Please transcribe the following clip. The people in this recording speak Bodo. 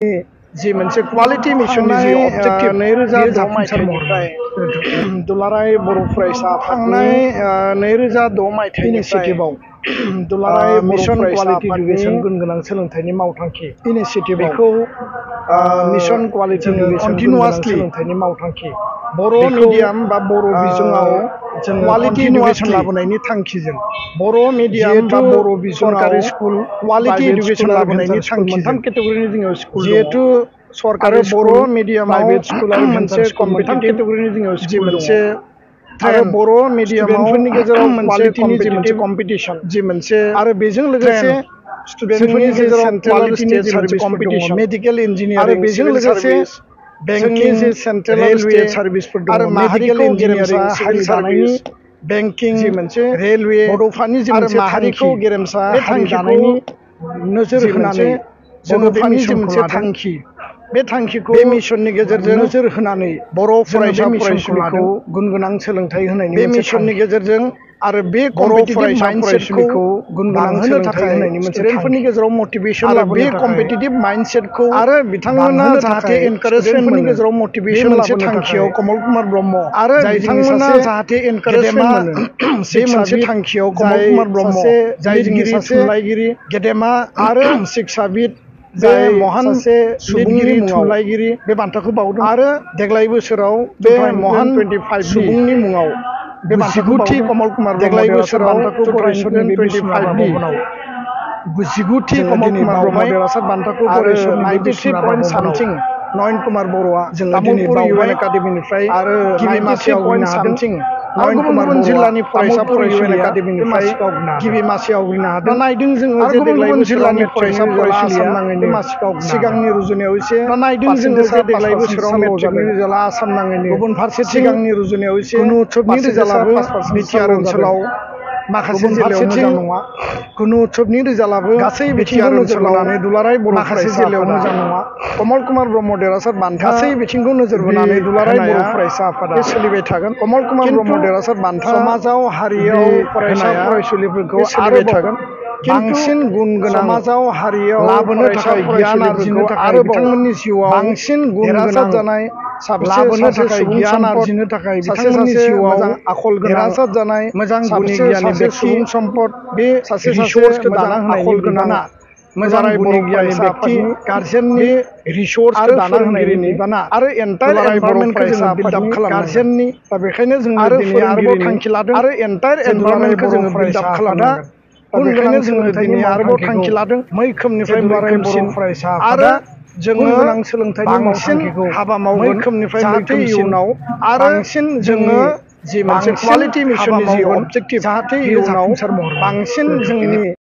जि मोनसे क्वालिटी मिशननि जि अबजेक्टिभ 2006 मायथाइनिफ्राय दुलाराय बर' फरायसा थांनाय 2006 मायथाइनि इनिशिएटिभआव दुलाराय मिशन क्वालिटी एडुकेशन गुनगोनां सोलोंथाइनि मावथांखि इनिशिएटिभ बेखौ मिशन क्वालिटी कन्टिन्युअसलि सोलोंथाइनि मावथांखि बर' मिडियाम बा बर' बिजोङाव जों क्वालिटी एडुकेशन लाबोनायनि थांखिजों बर' मिडियाम बा बर' सरकारि स्कुल क्वालिटी एडुकेशन लाबोनायनि थांखि मोनथाम केटेगरिनि जोङो स्कुल जिहेतु सरकारि बर' मिडियाम प्राइभेट स्कुल आरो मोनसे कम्पिटिटिभ केटेगरिनि जोङो जि मोनसे आरो बर' मिडियामफोरनि गेजेराव क्वालिटीनि जि मोनसे कम्पिटिशन जि मोनसे आरो बेजों लोगोसे स्टुडेन्टफोरनि गेजेराव क्वालिटीनि जि मोनसे कम्पिटिशन मेडिकेल इन्जिनियारिं आरो बेजों लोगोसे बेंकिं जे सेन्ट्रेल रेलवे सार्भिसफोर दङ आरो मेडिकेल इन्जिनियारिं हारि दानायनि बेंकिं जि मोनसे रेलवे बड'फानि जि मोनसे माहारिखौ गेरेमसा हारि दानायनि नोजोर होनानै बड'फानि जि मोनसे थांखि बे थांखिखौ बे मिशननि गेजेरजों नोजोर होनानै बर' फरायसा फरायसुलिखौ गुनगोनां सोलोंथाइ होनायनि बे मिशननि गेजेरजों आरो बे बर' फरायसा फरायसुलिखौ गुनगोनां सोलोंथाइ होनायनि मोनसे स्टुडेन्टफोरनि गेजेराव मटिभेसन आरो बे कम्पिटिटिभ माइन्डसेटखौ आरो बिथांमोना जाहाथे एनकारेजमेन्टनि गेजेराव मटिभेसन मोनसे थांखियाव कमल कुमार ब्रह्म आरो बिथांमोना जाहाथे एनकारेजमेन्ट मोनो बे मोनसे थांखियाव कमल कुमार ब्रह्म जाय जोंनि सासे थुनलाइगिरि गेदेमा आरो शिक्षाबिद जाय महान सुबुंनि थुनलाइगिरि बे बान्थाखौ बावदों आरो देग्लाय बोसोराव बे महान सुबुंनि मुङाव बे बान्थाखौ कमल कुमार देग्लाय बोसोराव 2025 कमल कुमार ब्रह्म देरहासार बान्थाखौ आरो 93.something नयन कुमार बर'आ जोङो दिनै इउएन एकाडेमिनिफ्राय आरो गिबि मासियाव आवग्रिनो हादों नयन कुमार जिल्लानि फरायसा फरायसुलि एकाडेमिनिफ्राय गिबि मासियाव आवग्रिनो हादों नायदों जोङो जे देग्लाय जिल्लानि फरायसा फरायसुलिया मासियाव सिगांनि रुजुनायाव एसे नायदों जोङो जे देग्लाय बोसोराव मेट्रिकनि रिजाल्टआ आसाम नाङैनो गुबुन फारसे सिगांनि रुजुनायाव एसे गुनु उत्सबनि रिजाल्टआबो बिटिआर ओनसोलाव माखासे जिल्लायाव मोजां नङा गुनु उत्सबनि रिजाल्टआबो गासै बिटिआर ओनसोलाव दुलाराय बर' माखासे जिल्लायाव मोजां नङा कमल कुमार ब्रह्म देरहासार बान्था गासै बिथिंखौ नोजोर होनानै दुलाराय बर' फरायसा आफादा सोलिबाय थागोन कमल कुमार ब्रह्म देरहासार बान्था समाजाव हारियाव फरायसा फरायसुलिफोरखौ आरो थागोन बांसिन गुन गोनां समाजाव हारियाव लाबोनो थाखाय गियान आरजिनो थाखाय बिथांमोननि जिउआव बांसिन गुन गोनां जानाय लाबोनो थाखाय गियान आरजिनो थाखाय बिथांमोननि जिउआव मोजां आखल गोनां जानाय मोजां गुनि गियानि व्यक्ति सम्पद बे सासे रिसोर्सखौ दाना होनायनि बिबाना मोजां गुनि गियानि व्यक्ति गार्जेननि रिसोर्सखौ दाना होनायनि बिबाना आरो एन्टायर एनभायरनमेन्टखौ जोङो बिल्डआप खालामो गार्जेननि दा बेखायनो जों आरो फोरोंगिरिनि थांखि लादों आरो एन्टायर एनभायरनमेन्टखौ जोङो बिल्डआप खालामो बेनिखायनो जोङो दिनै आरोबाव थांखि लादों मैखोमनिफ्राय मैखोमसिन फरायसा आरो जोङो बांसिन हाबा मावगोन मैखोमनिफ्राय जाहाथे इयुनाव आरो बांसिन जोङो जि मोनसे क्वालिटी मिशननि जि अबजेक्टिभ जाहाथे इयुनाव बांसिन जोंनि